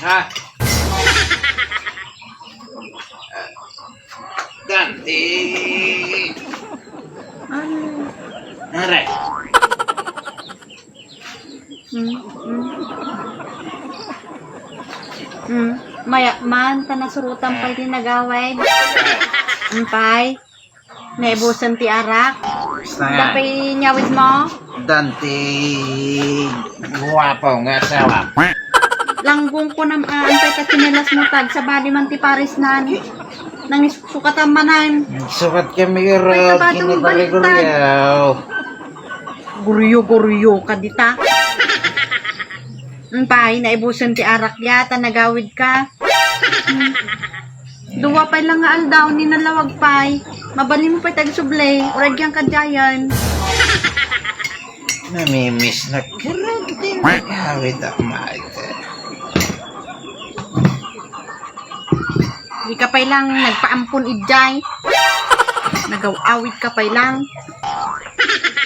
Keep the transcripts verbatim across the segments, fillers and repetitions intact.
Ha? Dante! Ano? Aray. Hmm, hmm. Hmm. Maya man, ta nasurotan pay ti nagawid. Ampay. Naibusen ti arak. Basta nga. Dapay inyawid mo? Dante, guwapo nga asawa. Langgong ko nam-, ah, ampay ta tsinelas mo, tag, sabali man ti pares nan. Nangisukatan manan. Sukat kami, Rod, kabado mo baliktad. Guryo-guryo ka dita. Ampay, naibusen ti arak ya, ta nagawid ka. Hmm. Dua pay lang nga aldaw ni nalawag pay. Mabalin mo pay tagsubli, uray agyan ka diayen. Namimiss na kereng ti nagawid a maita. Di ka pay lang nagpaampon idiay. Nagaw-awid ka pay lang.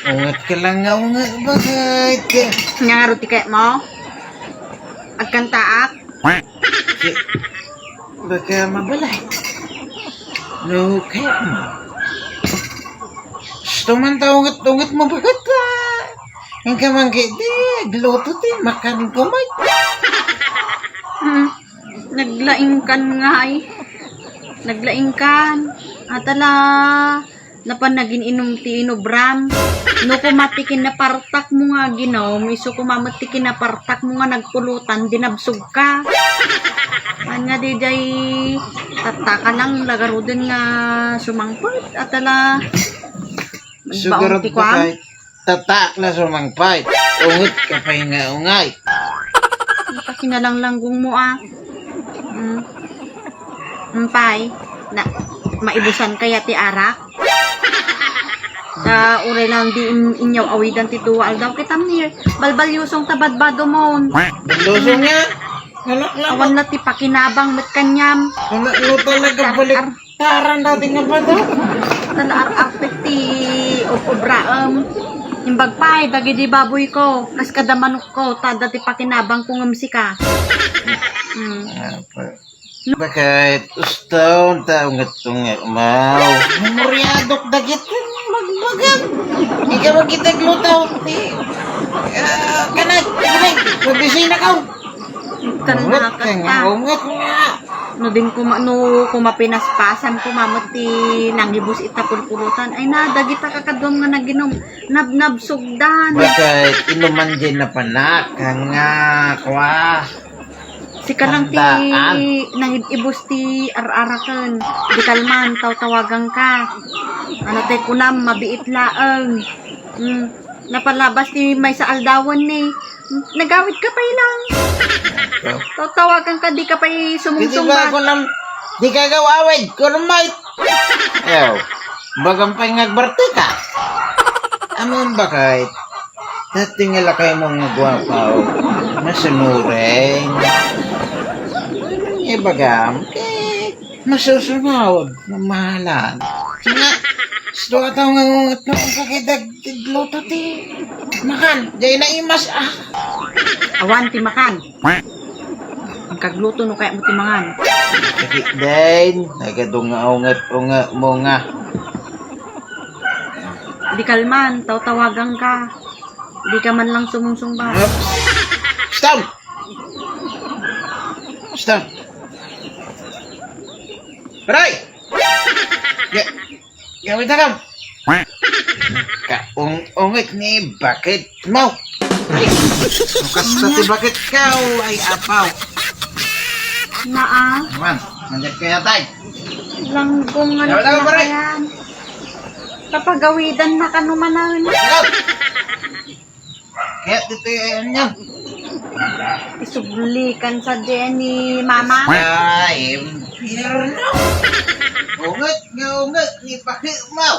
Unget ka lang nga unget, bakit? Nga nga ruti kaya mo? Agkantaak? Baka mabalay. No, kaya mo. Gusto man ta unget-unget mo, bakit ka? Ang kamanggi, di, agluto ti, makan ko, may. Hmm. Naglaingkan ngay. Naglaingkan. Atala, napan nagin-inum ti inubram. No, koma ti kinapartak mo nga aginum, isu koma met ti kinapartak mo nga nagpulutan, dinabsog ka. Ania nga diay tatta ka lang, la garuden nga sumangpet. Atala, nagbaon ti kuan. Tattaak la sumangpet. Unget ka pay nga ungay. Ita kinalanglanggung mo, ah. Mm. Ampay, na, maibusan kaya ti arak? Ta uray lang di in-, inyaw-awidan ti dua aldaw. Kitam ni, balbalyusong ta badbado mon. Balbalyusong nga? Anak lang. Awan na ti pakinabang met kaniam. Anak mo talaga balik. Taran dati nga bata. Nalaar-artek ti ob-obraem. Imbag pay dagidi baboy ko, kas kada manok ko, ta dati pakinabang ko ngem sika. Hmm. Apa? Bakit? Uston ta unget-unget mo. Memoryadok dagiti magbagam. Ikaw ang kitagluto. Ti, ah, kanag, kanag, mabisina ka. Unget ka nga, unget nga. No din kuma, no kuma pinaspasan kuma met ti nangibus ita pulpulutan. Ay na, dagita kakaduam nga naginum, nabnabsogdan. Bakit? Inuman din na panak, nga, kwa. Sika lang ti nangib-ibus ti ar-araken. Di kalman, tawtawagan ka. Ano tay kunam, mabiit laeng. Hmm. Napalabas ti maysa aldawen ni. Nagawid ka pay lang. Tawtawagan ka, di ka pay sumungsungbat. Di ba ako nam-, di ka gaw-awid, kurumay. Ayaw, bagan pay nga agbarti ka. Amin bakit? Dati nga lakay mo nga guwapaw, masunuring. Ibagam, eh, masusunod, mamahalan. Nga, gusto ka tao nga ngungat-ngungat ka kay dag-, dagluto ti makan. Jay na imas, ah. Awan ti makan. Ang kagluto no kaya mo ti mangan. Sakit din. Nagadunga ungat-unga mo nga. Di kalman, tawtawagan ka. Di ka man lang sumungsungbat. Stop! Stop! Aray! Ya, gawin na kam. Kaung-ungit ni bakit mo. Ay, bukas na ti bakit ka, ay apaw. Naa. Naman, nandiyan kaya tayo. Langgong nga nagkakayan. Kapagawidan na ka numanan. Kaya dito yan yan. Isublikan sa din ni Mama. Ay, impyerno. Ungat nga ungat ni bakit mo.